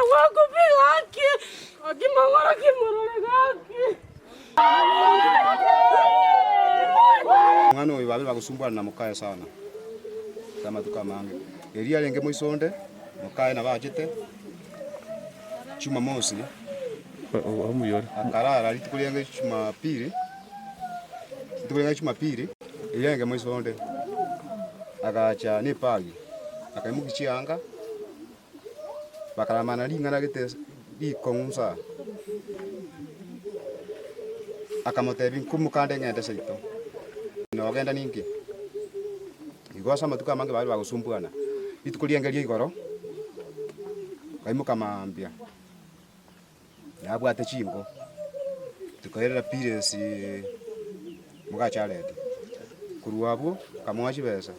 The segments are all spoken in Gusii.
Gwakubi gaki, gaki mang'ora ki morore gaki. Omwana oyo babe bagosumbuana na mokaye sana ase amatuko amange. Erio arenge moisonde, mokaye nabo achete Jumamosi, akarara rituko riaye Jumapili, rituko riaye Jumapili, erio arenge moisonde, agacha na ebagi, akaimokia chianga. Bakaramana ring'ana gete rikong'u nsa. Akamotebia, Nkomoka nde ng'ende seito, nogenda ninki? Igo ase amatuko amange baria bagosumbuana. Rituko riaye ria igoro, nkaimoka mambia, nabwate chinko, tokairera pilesi mogacha arete. Korwa abwo, nkamoa chibesa.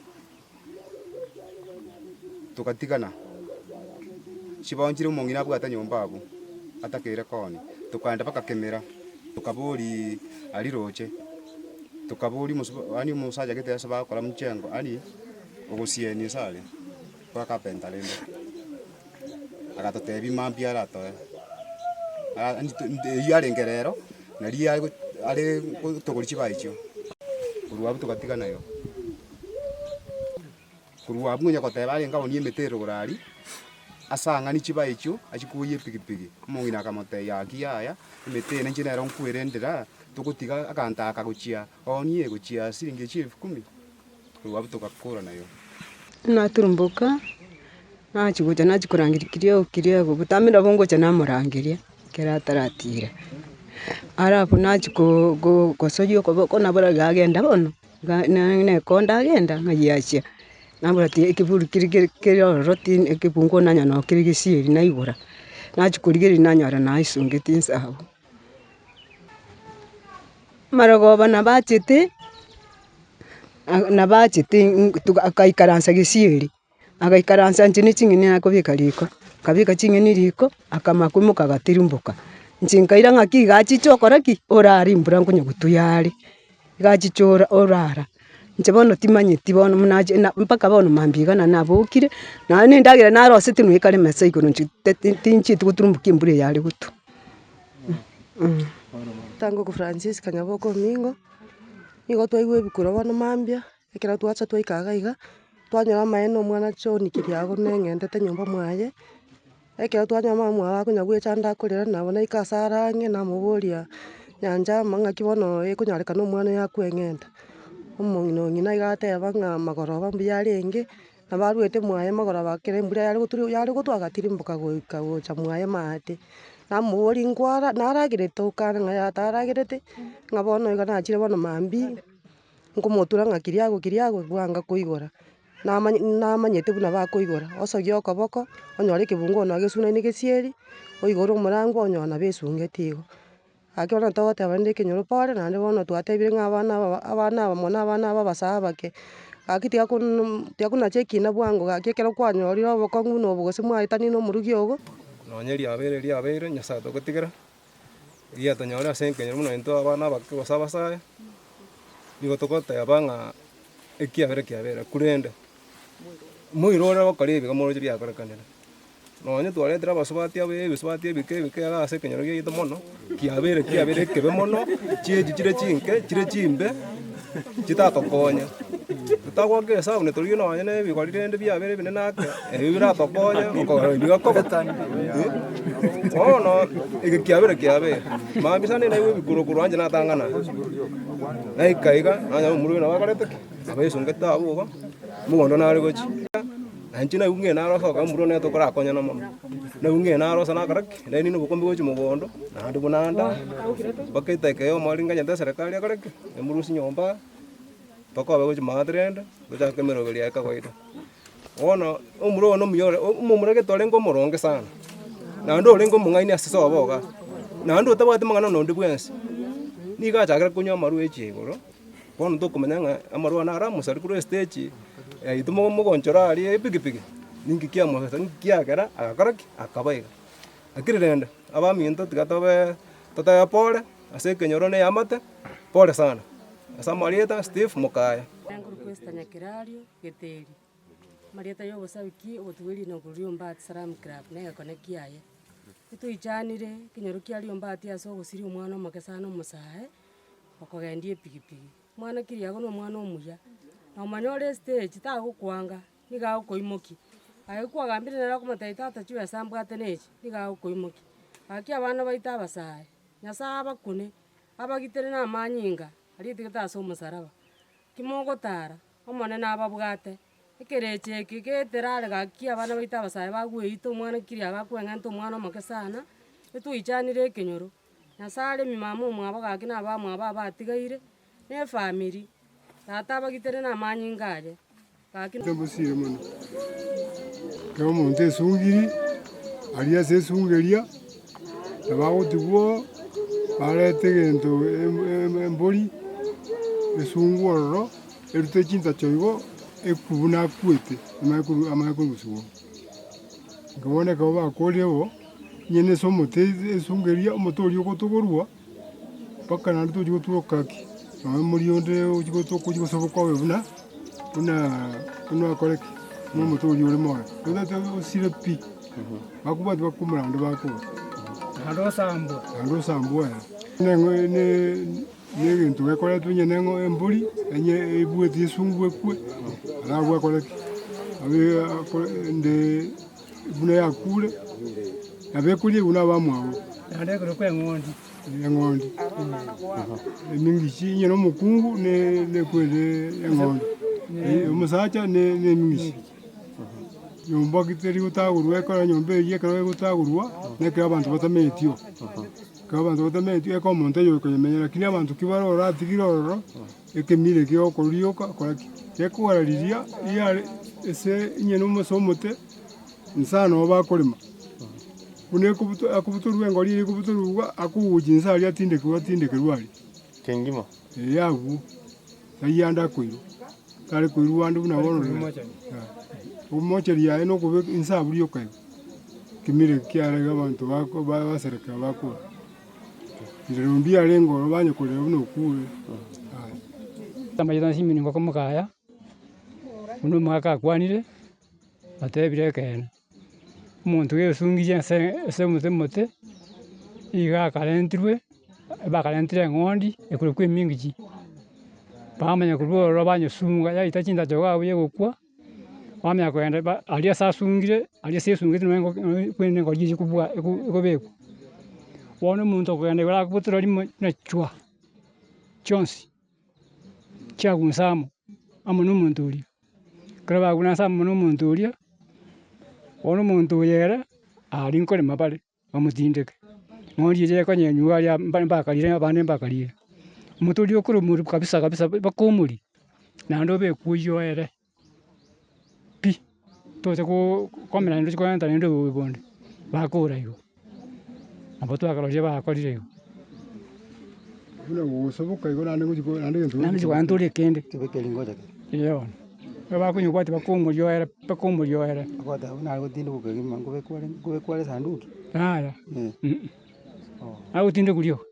Togatigana, chibao nchire omong'ina abwate nyomba abwo, atakeire koonia. Tokaenda mpaka kemera, tokaboria aria roche, tokaboria omosu yaani omosacha gete ase bagokora mchengo yaani ogosienia ase aria, kora carpenter rende. Agatotebia mambia aratoe, yaani eywo arenge rero, naria are are gotogoria chibao echio. Korwa abwo togatigana igo. Korwa abwo onye goteba arenge aonie emete erogoro aria, ase ang'ani chibao echio achie koyia epikipiki. Omong'ina akamotebia gaki yaya, emete eye ninche nero nkwerendera, togotiga aganto aka gochia oonie gochia siringi chielfu kumi. Korwa abwo togakorana igo. Naturumboka, nachia gocha nachia korangeria kiriago kiriago, botambe nabo ngocha namorangeria ekero ataratira. Alafu nachia ko- ko kosoyia okoboko nabora iga agenda bono, iga na nekonda agenda ng'ai achia. Nabora tiga ekeburi keria kere kere ororo ti ekebunguo nanya noo kere gesieri naigora, nachia korigereria nanyora naesungeti inse abwo. Amarogoba nabachete, nabachete akaikaransa gesieri. Agaikaransa inche ne ching'eni nakobeka riko, nkabeka ching'eni riko, akamanya koimoka agatirimboka. Inche nkaira ng'aki iga achiche okora ki? Orare embura nkonya gotuya are, iga achiche ora orara. Inche bono timanyeti bono buna achi na mpaka bono mambia iga naende nabokire, nonya na endagera naroseti nonya ekare mesa igoro inche tinchieti goturumboka embura eye are gotwa. Tangoku Francisca Nyaboke omingo, nigo twaigwa ebikuro bono mambia. Ekero twacha twaika iga iga, twanyora amaene omwana John Kiriago neng'entete nyomba mwaye, ekero twanyora mama omwabo akonya goechanda akorera nabo naika ase are ang'e namoboria, nyanchama ng'aki bono ekonyarekana omwana oyo akwe eng'enta. Omong'ina ong'ina iga ateba ng'a magoroba mbuya arenge, nabo arwete mwaye magoroba ekero embura yare gotura yare gotwa agatirimboka goika gocha mwaye maate. Namoboria nkwara naragerete okana ng'a yaya taragerete, ng'a bono iga nachire bono mambia. Nkomotura ng'a kiriago kiriago bwanga koigora, namanye namanyete buna bakoigora, osogie okoboko, onyore ekebunguo noo gesunaine gesieri, oigore omorango onyore nabo esungeti igo. Gaki bono togoteba rende ekenyoro pore, naende bono twatebire ng'a abana aba abana aba mono abana aba abasae abake, gaki tiga konom tiga konacha ekina bwango gaki ekero kwanyorire obokong'u buna obo gose mwaetania na omorugi ogo. Nonye riabeire riabeire, Nyasaye togotigera. Riatonyore ase ekenyoro buna intwe abana abake gose abasae, nigo togoteba ng'a ekiabera kiabeire korende moiro ore gokora ebiga moroche biakorekanire. Nonye twaretire abasubati aba ebisubati ebike ebike iga ase ekenyoro giaito mono, kiabeire kiabeire ekebe mono, chiachi chire chinke chire chimbe, chitatokonye. Totagoaka esabu torigie nonye na ebigori rende biabeire ebinene ake, ebio biratokonye okogera ebi bigakoba Bono eke kiabeire kiabeire, mambia sana naigwe ebikuro korwa inche natang'ana, naika iga, nanyora omorwori nabo akorete ki? Nabo esungete abwo igo, mogondo nare gochia. Na inche naigwe ng'ina narosoka omorwori nere tokorakonyana mono, naigwe ng'ina narosa nakora ki? Naende nobokombe gochia mogondo, naende buna nda, mpaka edageka eyemo ringanyete eserekari ekore ki? Emorusie nyomba. Tokoba gochia maate rende, tochake emeroberio yaye kawaida. Bono omura oyo nomuya ore, omomura gete orenge omoronge sana, naende orenge omong'aini ase sobo igaa, naende otabwati mang'ana nonde bwensi. Nigo achakire konywa amarwa echia igoro, bono tokomanya ng'a amarwa aya naro amosari korwa estage yaito mogo mogonchora aria epikipiki, ninki kiamosesa ninki kiagera agakora ki? Akaba iga. Lakini rende, abaminto tiga tobe totebe pore. Ase ekenyoro na eamate, pore sana. Ase amarieta Steve Mokaya. Nkorokwa Esther Nyakerario Geteri. Amarieta y'obosabiki, ogotuga rinoko ri'Ombati Salaam Club na egekone kiaye. Etoichanire ekenyoro kia Riombati ase ogosiria omwana omoke sana omosae, okogendia epigipigi. Omwana Kiriago na omwana omuya, na omanya ore estage tagokwanga, nigo agokoimokia. Aye kwagambire nere okomotebia tata chibesa mbwate na echi, nigo agokoimokia. Gaki abana baito abasae, Nyasaye abakune, abagitere na amanyinga aria aitegete ase omosaraba. Ki mogotara, Omonene ababwate, ekerecha eke geterare gaki abana baito abasae bagweita omwana kiri abakweng'enta omwana omoke sana, etwaichanire ekenyoro, Nyasae aremi mama omwabo gaki na abamwabo abatigaire, na efamiri, tata abagitere na amanyinga aye, gaki. Tobosire mono. Ekero omonto esungiri, aria ase esunga eria, nabo agotigwa oo, barete egento embori, esungu ororo, erute chintacho igo, ekwe buna akwete, amanye koru amanye korusiwa oo. Inki bono ekero bakorire bo, onye ase omote esunga eria, omote oria ogotogorwa. Mpaka naende tochia gotuoka ki, nonya omori onde ochia gotoka ochia gosoboka obe buna buna buna akore ki, buna omote oria ore moyo. Otagete osire pi, bakobwatia bakomora naende bakoba. Naende osambwe. Naende osambwe ere. Neng'o ne na egento gekoretwa onye neng'o embori, enye ebueti esungu ekwe, alafu akore ki, abe akore ende buna yakure, nabo ekoria buna abamwabo. Naende ekorokwa eng'ondi. Eng'ondi, emingichi onye na omokungu ne nekwende eng'ondi, omosacha ne emingichi. Nyomba ki teri gotagorwa ekero enyomba eyio ekero egotagorwa, na ekero abanto batamenyeti oo. Ekero abanto batamenyeti eke omonto oyo okoyemenya lakini abanto ki bare ororo atigire ororo, ekemira ekio gegokorwa rioka kora ki? Gekogera riria riare ase onye na ase omote, inse nabo bakorema. Buna ekobuto akobutorwa engori eria ekobutorwa iga, akogucha inse aria atindekerwe atindekerwe aria. Kengima. Eeh abwo, taiyo ande akoirwa, tare koirwa ande buna bono rero. Omocheri yaye na okobeka inse abwo rioka igo, ekemira eke kiare iga abanto bako baserekera bakora. Rero mbiarenge ororo banya korera buna okure, aya. Amaiso ase eminwa komokaya, buna omogaka akwanire, atebire ekeene. Omonto gesungirie ase ase omote omote, iga akarentirwe, bakarentire eng'ondi ekorokwa emingichi, bamanya korwa ororo banyesunga yaita chintacho iga abwo egokwa, bamanya kogenda ba aria ase asungire, aria ase esungete nonye engoko nonye kwende engori eywo ekobua ekobekwa. Bono omonto okogenda igoro akobutora rimo buna chwa, chionsi. Chiagunsa amo, amo na omonto oria. Ekero bagunsa amo na omonto oria, bono omonto oyo ere, aria nkorema bare, bamotindeke. Ng'ori eria ekonyenywa aria mbare mbakarire abande mbakarire. Omonto oria okoromorwa kabisa kabisa bakomoria, naende obekwe oyio ere pi, tocha koo komera naende oche korenta naende obobe bonde, bakora igo. Nabo twakarorire bakorire igo. Buna gosoboka igo naende gochi naende egento Naende gochi korantoria ekende. Eeh bono. Ekero bakonyobwatia bakomoria oere mpaka omoria oere. Yaya, agotindekwa rioka.